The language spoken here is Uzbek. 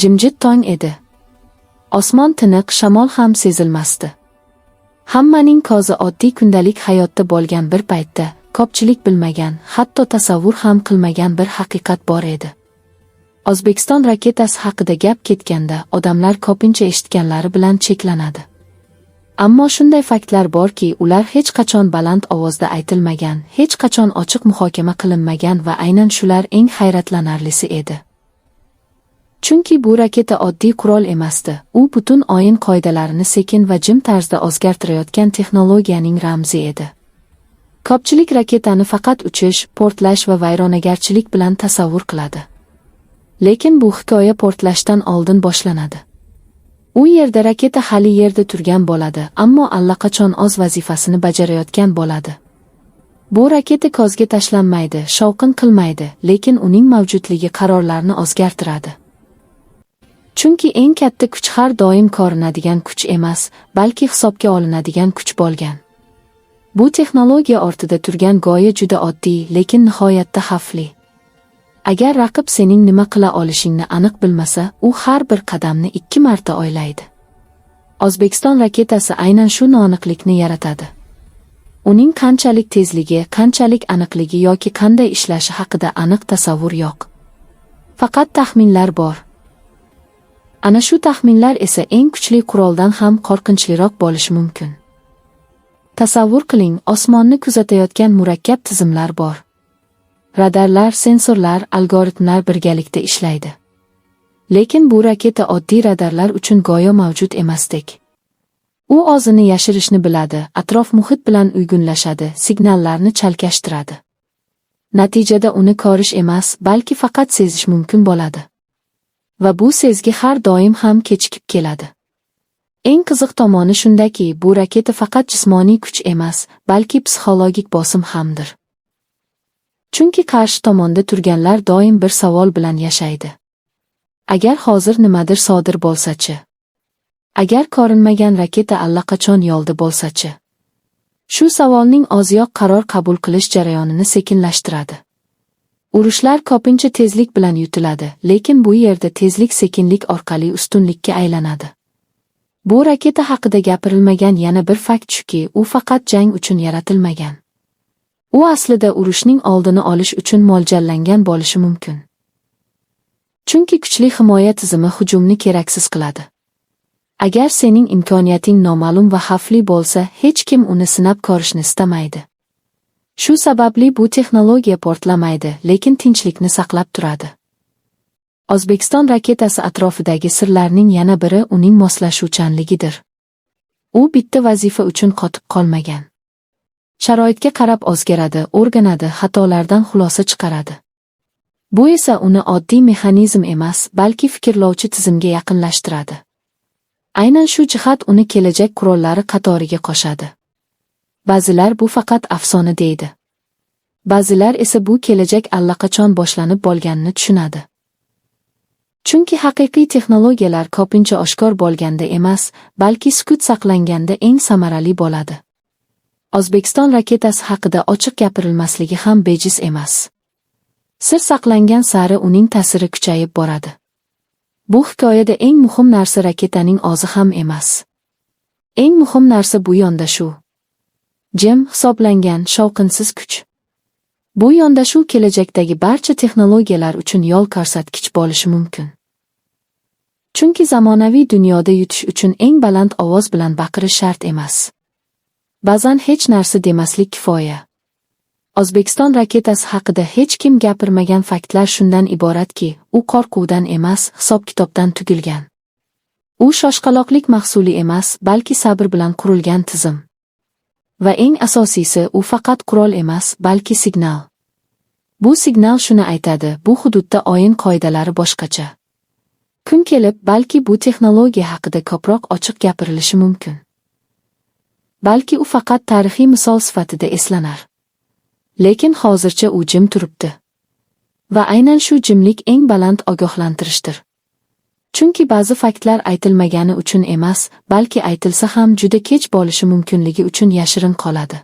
Jimjit tong edi. Osmon tiniq, shamol ham sezilmasdi. Hammaning ko'zi oddiy kundalik hayotda bo'lgan bir paytda, ko'pchilik bilmagan, hatto tasavvur ham qilmagan bir haqiqat bor edi. O'zbekiston raketasi haqida gap ketganda, odamlar ko'pincha eshitganlari bilan cheklanadi. Ammo shunday faktlar borki, ular hech qachon baland ovozda aytilmagan, hech qachon ochiq muhokama qilinmagan va aynan shular eng hayratlanarlisi edi. Chunki bu raketa oddiy qurol emasdi. U butun o'yin qoidalarini sekin va jim tarzda o'zgartirayotgan texnologiyaning ramzi edi. Ko'pchilik raketani faqat uchish, portlash va vayronagarchilik bilan tasavvur qiladi. Lekin bu hikoya portlashdan oldin boshlanadi. U yerda raketa hali yerda turgan bo'ladi, ammo allaqachon o'z vazifasini bajarayotgan bo'ladi. Bu raketa ko'zga tashlanmaydi, shovqin qilmaydi, lekin uning mavjudligi qarorlarni o'zgartiradi. Chunki eng katta kuch har doim ko'rinadigan kuch emas, balki hisobga olinadigan kuch bo'lgan. Bu texnologiya ortida turgan g'oya juda oddiy, lekin nihoyatda xavfli. Agar raqib sening nima qila olishingni aniq bilmasa, u har bir qadamni ikki marta o'ylaydi. O'zbekiston raketasi aynan shu noaniqlikni yaratadi. Uning qanchalik tezligi, qanchalik aniqligi yoki qanday ishlashi haqida aniq tasavvur yo'q. Faqat taxminlar bor. Ana shu taxminlar esa eng kuchli quroldan ham qo'rqinchliroq bo'lishi mumkin. Tasavvur qiling, osmonni kuzatayotgan murakkab tizimlar bor. Radarlar, sensorlar, algoritmlar birgalikda ishlaydi. Lekin bu raketa oddiy radarlar uchun go'yo mavjud emasdek. U o'zini yashirishni biladi, atrof muhit bilan uyg'unlashadi, signallarni chalkashtiradi. Natijada uni ko'rish emas, balki faqat sezish mumkin bo'ladi. Va bu sezgi har doim ham kechikib keladi. Eng qiziq tomoni shundaki, bu raketa faqat jismoniy kuch emas, balki psixologik bosim hamdir. Chunki qarshi tomonda turganlar doim bir savol bilan yashaydi. Agar hozir nimadir sodir bo'lsa-chi? Agar ko'rinmagan raketa allaqachon yo'lda bo'lsa-chi? Shu savolning o'ziyoq qaror qabul qilish jarayonini sekinlashtiradi. Urushlar ko'pincha tezlik bilan yutiladi, lekin bu yerda tezlik sekinlik orqali ustunlikka aylanadi. Bu raketa haqida gapirilmagan yana bir fakt shuki, u faqat jang uchun yaratilmagan. U aslida urushning oldini olish uchun mo'ljallangan bo'lishi mumkin. Chunki kuchli himoya tizimi hujumni keraksiz qiladi. Agar sening imkoniyating noma'lum va xavfli bo'lsa, hech kim uni sinab ko'rishni istamaydi. Shu sababli bu texnologiya portlamaydi, lekin tinchlikni saqlab turadi. O'zbekiston raketasi atrofidagi sirlarning yana biri uning moslashuvchanligidir. U bitta vazifa uchun qotib qolmagan. Sharoitga qarab o'zgaradi, o'rganadi, xatolardan xulosa chiqaradi. Bu esa uni oddiy mexanizm emas, balki fikrlovchi tizimga yaqinlashtiradi. Aynan shu jihat uni kelajak qurollari qatoriga qo'shadi. Ba'zilar bu faqat afsona deydi. Ba'zilar esa bu kelajak allaqachon boshlanib bo'lganini tushunadi. Chunki haqiqiy texnologiyalar ko'pincha oshkor bo'lganda emas, balki sukut saqlanganda eng samarali bo'ladi. O'zbekiston raketasi haqida ochiq gapirilmasligi ham bejiz emas. Sir saqlangan sari uning ta'siri kuchayib boradi. Bu hikoyada eng muhim narsa raketaning o'zi ham emas. Eng muhim narsa bu yondashuv. Jim, hisoblangan, shovqinsiz kuch. Bu yondashuv kelajakdagi barcha texnologiyalar uchun yo'l ko'rsatkich bo'lishi mumkin. Chunki zamonaviy dunyoda yutish uchun eng baland ovoz bilan baqirish shart emas. Ba'zan hech narsa demaslik kifoya. O'zbekiston raketasi haqida hech kim gapirmagan faktlar shundan iboratki, u qo'rquvdan emas, hisob-kitobdan tug'ilgan. U shoshqaloqlik mahsuli emas, balki sabr bilan qurilgan tizim. Va eng asosiysi, u faqat qurol emas, balki signal. Bu signal shuni aytadi: bu hududda o'yin qoidalari boshqacha. Kun kelib, balki bu texnologiya haqida ko'proq ochiq gapirilishi mumkin. Balki u faqat tarixiy misol sifatida eslanar. Lekin hozircha u jim turibdi. Va aynan shu jimlik eng baland ogohlantirishdir. Chunki ba'zi faktlar aytilmagani uchun emas, balki aytilsa ham juda kech bo'lishi mumkinligi uchun yashirin qoladi.